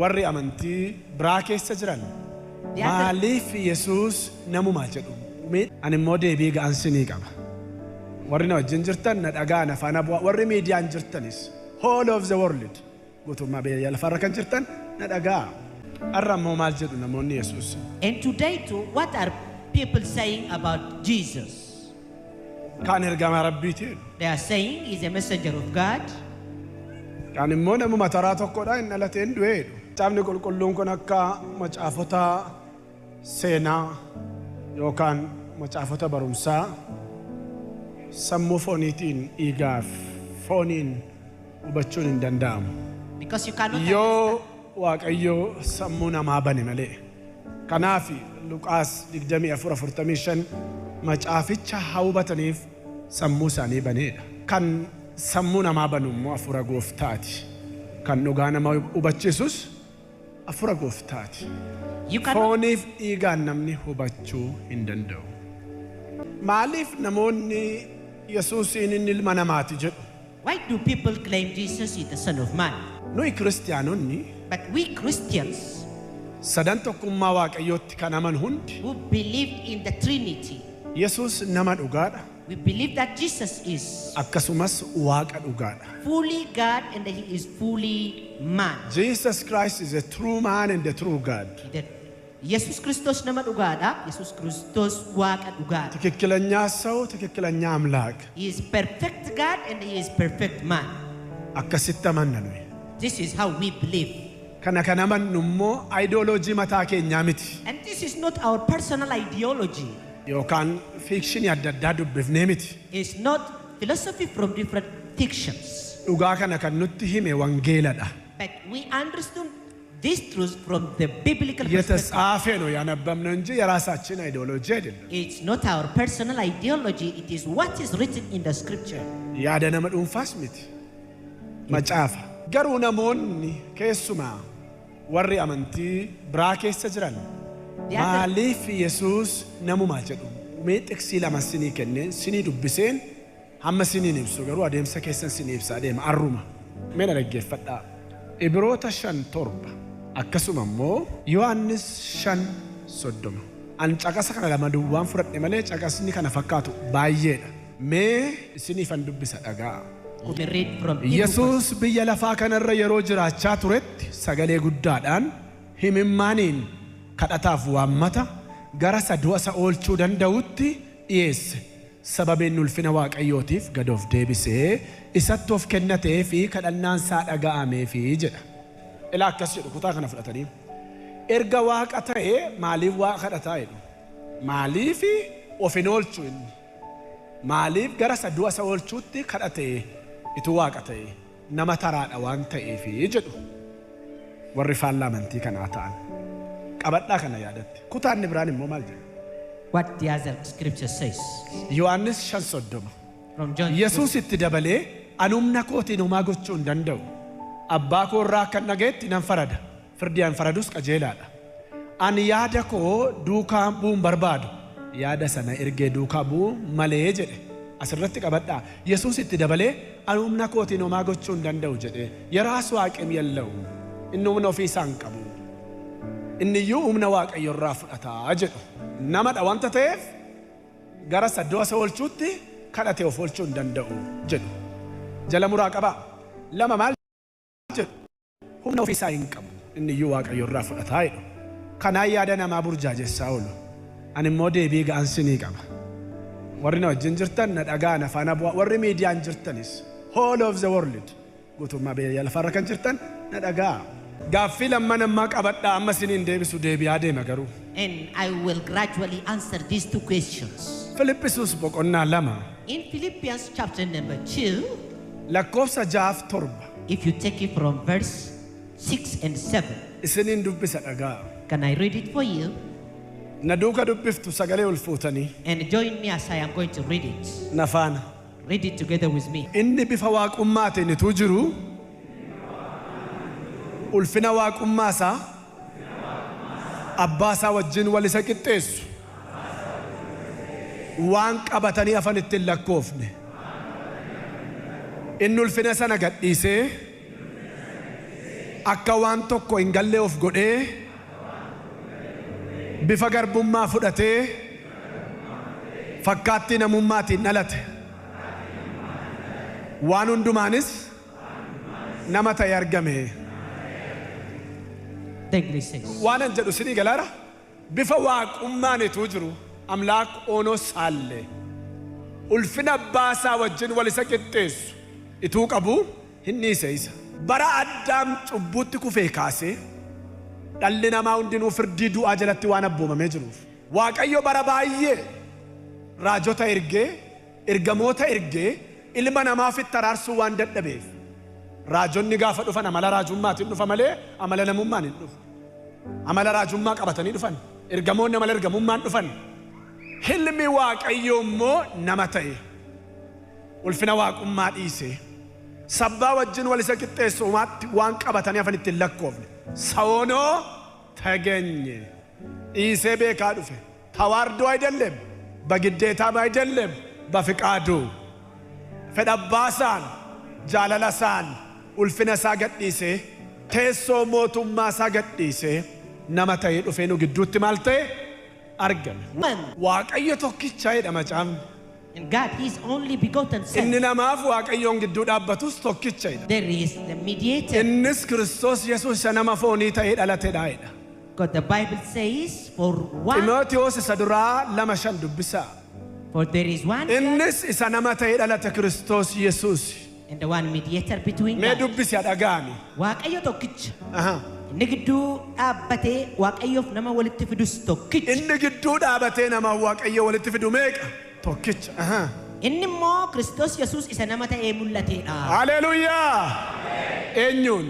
warri amantii biraa keessa jiran The other, maaliif Yesuus namumaa jedhu? Mee ani immoo deebii ga'an sinii qaba. Warri na wajjin jirtan na dhagaan afaan bu'aa, warri miidiyaan jirtanis, whole of the world, guutummaa biyya lafarra kan jirtan na dhagaa. Har'a immoo maal jedhu namoonni Yesuus? And today too, what are people saying about Jesus? Kaan ergamaa Rabbiiti jedhu. They are saying he's a messenger of God. Kaan immoo namuma taraa tokkodha, hin dhalateen du'e jedhu. Macaafni qulqulluun kun akka macaafota seenaa yookaan macaafota barumsaa sammuu fooniitiin, dhiigaaf fooniin hubachuun hin danda'amu. Because you cannot Yoo Waaqayyo sammuu namaa bane malee. Kanaaf Luqaas 24:45 macaaficha haa hubataniif sammuu isaanii baneedha. Kan sammuu namaa banu immoo hafuura Gooftaati. Kan dhugaa nama hubachiisus hafuura Gooftaati. You cannot Fooniif dhiigaan namni hubachuu hin danda'u. Maaliif namoonni Yesuusiin inni ilma namaati jedhu? Why do people claim Jesus is the Son of Man? Nuyi Kiristiyaanonni But we Christians sadan tokkummaa Waaqayyootti kan aman hundi who believe in the Trinity, Yesuus nama dhugaadha. we believe that Jesus is Akkasumas Waaqa dhugaadha. fully God and that he is fully man. Jesus Christ is a true man and a true God. That Yesus Kristos nama dhugaadha. Yesus Kristos Waaqa dhugaadha. ትክክለኛ ሰው፣ ትክክለኛ አምላክ። He is perfect God and he is perfect man. Akkasitti amanna nuyi. This is how we believe. Kana kan amannu immoo ideology mataa keenyaa miti. And this is not our personal ideology. Yookaan fiction adda addaa dubbifnee miti. It's not philosophy from different fictions. Dhugaa kana kan nutti hime wangeeladha. But we understood this truth from the biblical perspective. የተጻፈ ነው ያነበብነው እንጂ የራሳችን ideology አይደለም። It's not our personal ideology, it is what is written in the scripture. Yaada nama dhuunfaas miti. Macaafa. Garuu namoonni, keessumaa warri amantii biraa keessa jiran, The other, maaliif Yesuus namumaa jedhu? Mee xiqsii lama sinii kenneen sinii dubbiseen hamma siniin ibsu, garuu adeemsa keessan sinii ibsaa deema arruma. Mee na dhaggeeffadhaa. Ibroota 5:7, akkasuma immoo Yohaannis 5:30. An caqasa kana lama duwwaan fudhadhe malee caqasni kana fakkaatu baay'eedha. Mee isiniifan dubbisa, dhagaa. Let me read from Hebrew first. Yesuus biyya lafaa kanarra yeroo jiraachaa turetti sagalee guddaadhaan, himimmaaniin, kadhataaf waammata gara isa du'a isa oolchuu danda'utti dhiyeesse. Sababiin ulfina Waaqayyootiif gad of deebisee isatti of kennatee fi kadhannaan isaa dhaga'ameefi jedha. Ilaa, akkas jedhu kutaa kana fudhatanii. Erga Waaqa ta'ee maaliif Waaqa kadhataa jedhu? Maaliif of hin oolchu inni? Maaliif gara isa du'a isa oolchuutti kadhatee ituu Waaqa ta'e? Nama taraadha waan ta'eefi jedhu warri faallaa amantii kanaa ta'an. Qabadhaa kana yaadatti. Kutaan inni biraan immoo maal jedhu? What the other scripture says. Yohaannis 5:30. From John. Yesuus itti dabalee, "Ani humna kootiin homaa gochuu hin danda'u. Abbaa koo irraa akkan dhaga'etti nan farada. Firdii an faradus qajeelaadha. Ani yaada koo duukaa bu'uun barbaadu. Yaada sana ergee duukaa bu'uu malee," jedhe. Asirratti qabadhaa. Yesuus itti dabalee, "Ani humna kootiin homaa gochuu hin danda'u," jedhe. የራሱ አቅም የለውም. Inni humna ofii isaa hin qabu. Inni iyyuu humna Waaqayyo irraa fudhataa jedhu. Namadha wanta ta'eef gara isa du'a isa oolchuutti kadhate of oolchuu hin danda'u jedhu. Jala muraa qabaa. Lama maal jedhu? Humna ofii isaa hin qabu. Inni iyyuu Waaqayyo irraa fudhataa jedhu. Kanaan yaada namaa burjaajessaa oolu. Ani immoo deebii ga'an sinii qaba. Warri na wajjin jirtan na dhagaan afaan bu'aa, warri miidiyaan jirtanis, whole of the world, guutummaa biyya lafarra kan jirtan na dhagaa. Gaaffii lamman ammaa qabadhaa, amma siniin deebisu deebi'aa deema garuu. And I will gradually answer these two questions. Filiphisuus boqonnaa 2 In Philippians chapter number 2, lakkoofsa 6f 7 if you take it from verse 6 and 7, isiniin dubbisa, dhagaa. Can I read it for you? Na duuka dubbiftu sagalee ol fuutanii. And join me as I am going to read it. Na faana. Read it together with me. Inni bifa Waaqummaatiin ituu jiru ulfina Waaqummaa isaa abbaa isaa wajjin wal isa qixxeessu waan qabatanii afan ittiin lakkoofne. Inni ulfina sana gadhiisee Akka waan tokko hin gallee of godhee bifa garbummaa fudhatee fakkaattii namummaatiin dhalate. Waan hundumaanis nama ta'e argame. The English says. Waan an jedhu sinii galaara bifa waaqummaan ituu jiru አምላክ ሆኖ ሳለ ulfina abbaa isaa wajjin wal isa qixxeessu ituu qabu hin dhiise isa. Bara Addaam cubbuutti kufee kaasee dhalli namaa hundinuu firdii du'aa jalatti waan abboomamee jiruuf, Waaqayyo bara baay'ee raajota ergee, ergamoota ergee, ilma namaa ofitti araarsuu waan dadhabeef, raajonni gaafa dhufan amala raajummaatiin dhufa malee amala namummaan hin dhufu. Amala raajummaa qabatanii dhufan. Ergamoonni amala ergamummaan dhufan. Ilmi Waaqayyoo immoo nama ta'e. Ulfina waaqummaa dhiise. Sabbaa wajjin wal isa qixxeessu uumaatti waan qabatanii hafan ittiin lakkoofne. ሰው ሆኖ ተገኘ. Dhiisee beekaa dhufe. ተዋርዶ አይደለም፣ በግዴታም አይደለም፣ በፍቃዱ fedha abbaasaan, jaalala isaan, ulfina isaa gadhiisee, teessoo mootummaa isaa gadhiisee, nama ta'ee dhufee nu gidduutti maal ta'e? Argame. One. Waaqayyo tokkicha jedha macaafni. And God, His only begotten Son. Inni namaaf Waaqayyoon gidduu dhaabbatus tokkicha jedha. There is the mediator. Innis Kiristoos Yesuus isa nama foonii ta'ee dhalatedha jedha. God, the Bible says, for one, Ximootiyoos isa duraa 2:5 dubbisaa. for there is one God Innis isa nama ta'ee dhalate Kiristoos Yesuus. And the one mediator between Mee God. dubbisi dhagaani. Waaqayyo tokkicha. Aha. Inni gidduu dhaabbatee Waaqayyoof nama walitti fidus tokkicha. Inni gidduu dhaabatee nama Waaqayyo walitti fidu meeqa? Tokkicha. Aha. Inni immoo Kiristoos Yesuus isa nama ta'ee mul'ateedha. Haleluuyaa! Eenyuun?